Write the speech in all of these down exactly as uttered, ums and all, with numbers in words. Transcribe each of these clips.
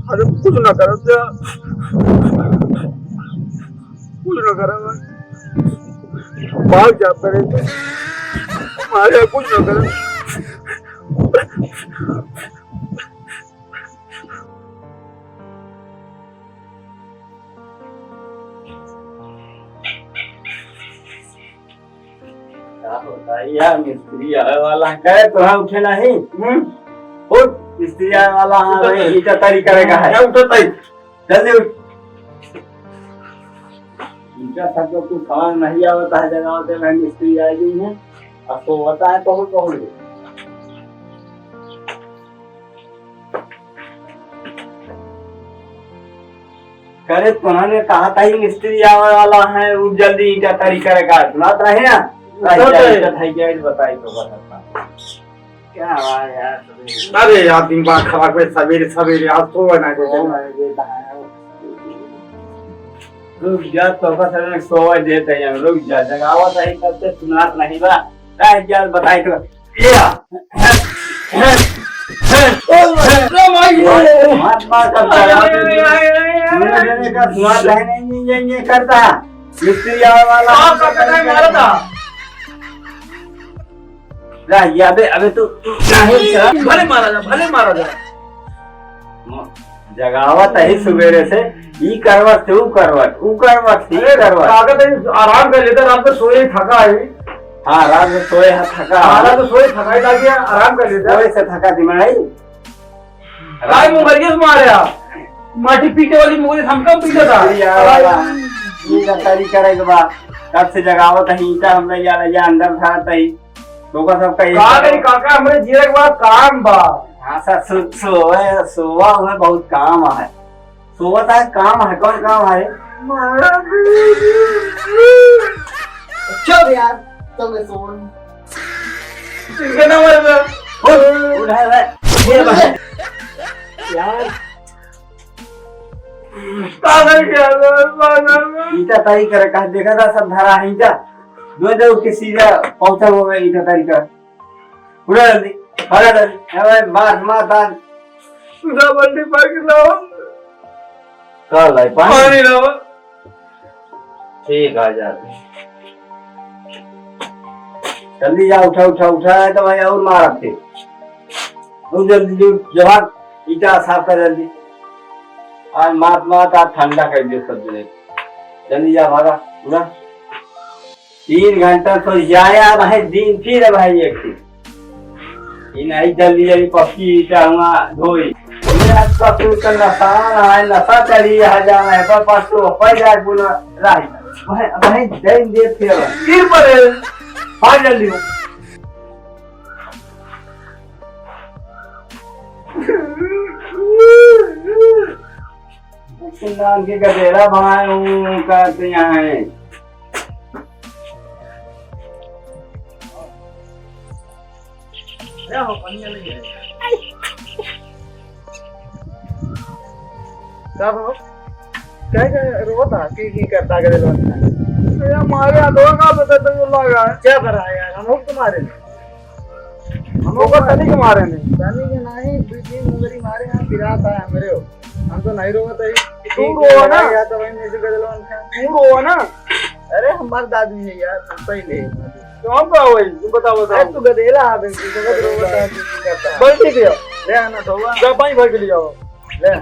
अरे कुछ ना करब जा, कुछ ना करब। भाग जा परे, मारे कुछ ना करब। का होता है यार, मिस्त्री आवे वाला है। कहे तोरा उठे नहीं? हम्म? उठ, मिस्त्री आवे वाला है, उठत भाई, है। ईटा तारी करेगा है। क्या उठत है? जल्दी उठ। ईटा सब तो कुछ समझ नहीं आवता है, जगह होते भाई मिस्त्री आ गई है। अब तो होता है बहुत बहुत। करे, तोहने कहा था ही मिस्त्री आवे वाला है, वो जल्दी ईटा तारी करेगा, सुनात रहे ना? उठो भाई, तो। ईटा तारी के बताई तो बस अपना। क्या हुआ यार? अरे यार, दिमाग खराब है, सवेरे सवेरे आज सोवे ना को। सोवे ना को। रुक जा, तो का सवेरे सोवे देते हैं, रुक जा, जगावत है, तब से सुनात नहीं बा। रह जा, बताई तो। या। मार, मार, सब जगा दे। मेरे, मेरे का सुनात है, नहीं, नहीं, ये, ये करता। मिस्त्री आवे वाला। आप का पता है, मारा था। ला, ये अबे, अबे तू नहीं चला। भले मारा जा, भले मारा जा। जगावत है सुबेरे से, ई करवट से ऊ करवट, ऊ करवट से ई अरे, करवट। ताकत है, आराम कर लेता, रात में सोए थका है। हाँ, रात में सोए है, थका हाँ, है। रात में सोए थका है, ताकि आराम कर लेता। सोए से थका दिमाग है। राय मुंगरिया से मारे आप। माटी पीटे वाली मुंगरी हमका पीटे था। मिस्त्री आवे वाला। ईटा तारी करे के बा। कब से जगावत है, ईटा हमरा यार, या अंदर धारत है। तो का सब कही का करी काका, हमरे जीरे के बाद काम बा। हाँ सर, सो-, सोवे, सोवा हुए बहुत काम है। सोवा था काम है, कौन काम है? चुप यार, तो मैं सोऊं। इनका नाम है सर। उठ, उठ, उठ, उठ, ये बात। यार। पागल क्या है, पागल। ईटा तारी करे कहा, देखा था सब धरा है ईटा। दो दो के सीधा पहुंचा हुआ है ईटा तारी का। उड़ा जल्दी, भागा जल्दी। अबे मार, मार, मार। दो बाल्टी पानी लाओ। का लाई पानी? पानी लाओ। ठीक आ जाते। जल्दी जा, उठा, उठा, उठा, नहीं तो भाई और मार आपके। तू जल्दी, जल्दी, जवान, ईटा साफ कर जल्दी। आज मात, मात, आज ठंडा कर दियो सब जने। जल्दी जा, भागा, उठा। तीन घंटा तो जाया भाई, दिन फिर भाई एक दिन। ई नहीं जल्दी, जल्दी पक्की ईटा हुआ धोई। ये आज पक्की तो नशा है, नशा चढ़ी है, जाना है, पर पक्की हो, पर जाए गुना राही। भाई, भाई, दे दे फिर। फिर पर है। भाग जल्दी हो। नाम के गदेला बनाए हूँ, कहते यहाँ है। का हो? क्या, क्या रोता? की, की करता गदेलवा? अरे, हमारे हाथवा का पता तो लगा है। क्या करा है यार? हम लोग तुम्हारे में। हम लोग तनी के मारे नहीं। तनी के नहीं, दो तीन मुंगरी मारे हैं, पिरात है हमरे हो। हम तो नहीं रोवत है। तू रोवा ना। या तो वही music गदेलवा उनका। तू रोवा ना। अरे, हमार दादी है यार, हम सही नहीं। तो हम का होई? तू बताओ, बताओ। अरे, तू गदेला आदमी, तू गदे रोवत है, तू करता। बल्टी दियो। ले आना, धोवा। जा, पानी भर के ले आओ। ले।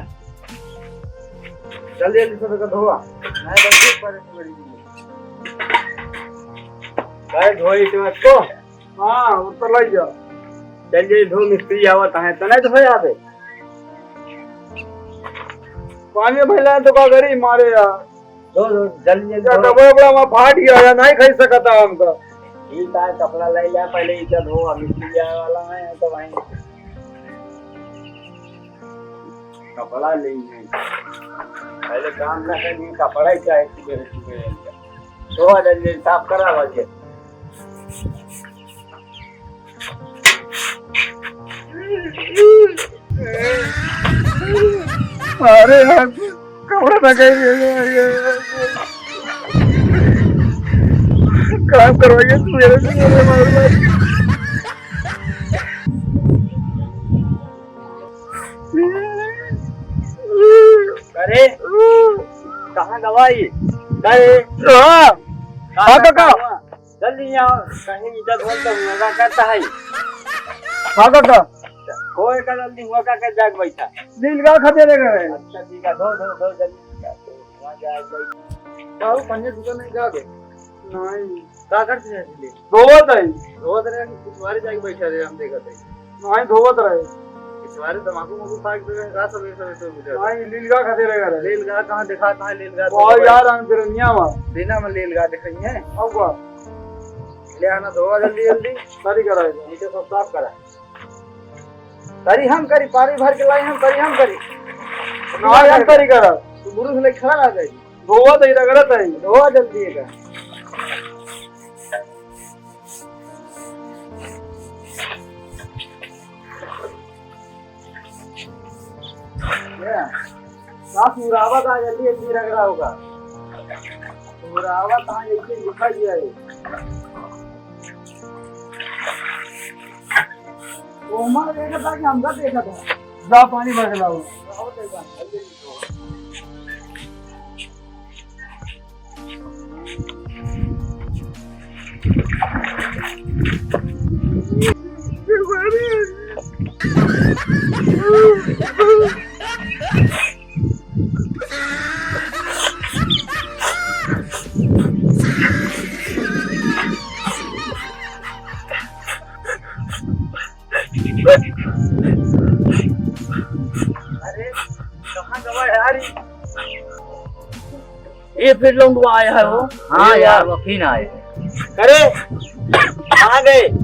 जल्दी, जल्दी से धोवा। नहीं, बल्टी पर भाई, धोई के मत को। हाँ, वो तो लग जा। चल, जल्दी धो, मिस्त्री आवत है, तने धोया दे। पानी भैला तो का करी मारे यार। दो, दो, जल्दी, जल्दी क्या दो। कपड़ा, कपड़ा वहाँ फाट गया यार, नहीं खाई सकता हमका। ठीक है, कपड़ा ले लिया, पहले इधर धो, अभी मिस्त्री आवे वाला है, तो वहीं कपड़ा ले लेंगे। पहले काम ना करेंगे, कपड़ा ही चाहे सुबह, सुबह। धो, जल्दी, जल्दी साफ करा, बस ये। अरे यार, कपड़ा ना कहीं दे दे, काम करवाइए तू मेरे से, मेरे मार मार। अरे, कहाँ गवाई? अरे, हाँ। कहाँ हाँ, काका। गवा? जल्दी यहाँ, कहीं इधर उधर तो हुआ करता है। हाँ, काका। कोई का जल्दी हुआ का कर जाके बैठा। लीलगा खदेरे गए। अच्छा, ठीक है, धो, धो, धो, जल्दी। वहाँ जाके बैठ। बाबू, पनिया दूसरा नहीं खा गए? नहीं। का करते हैं इसलिए? धोवत है। धोवत रहे, पिछवारे जाके बैठा रहे, हम देखत है। नहीं, धोवत रहे। पिछवारे तमाकू माकू खा के रहे, रात सवेरे सवेरे तो बुझा। नहीं, लीलगा खाते रहे। लीलगा कहाँ दिखा, कहाँ लीलगा? बहुत यार, हम फिर निया हुआ। बिना में लीलगा दिखाई है। अब का? ले आना, धोवा जल्दी जल्दी। सारी करा है। नीचे सब साफ करा। करी हम करी, पानी भर के लाई हम, करी हम करी। हाँ, हम करी करा। तू बुरुस लेके खड़ा रह जाई। धोवा दे, रगड़त है। धोवा जल्दी है। या, का सुरावत आ जल्दी, इतनी रगड़ा होगा। सुरावत आ जल्दी, दिखाई दिया ये। ओमा देखा था कि हमका देखा था? जा पानी भर के लाओ। अरे, कहाँ गवा यार? ये फिर लौंडवा आया है वो। हाँ ये यार, यार। वो फिर आए। अरे, कहाँ गए?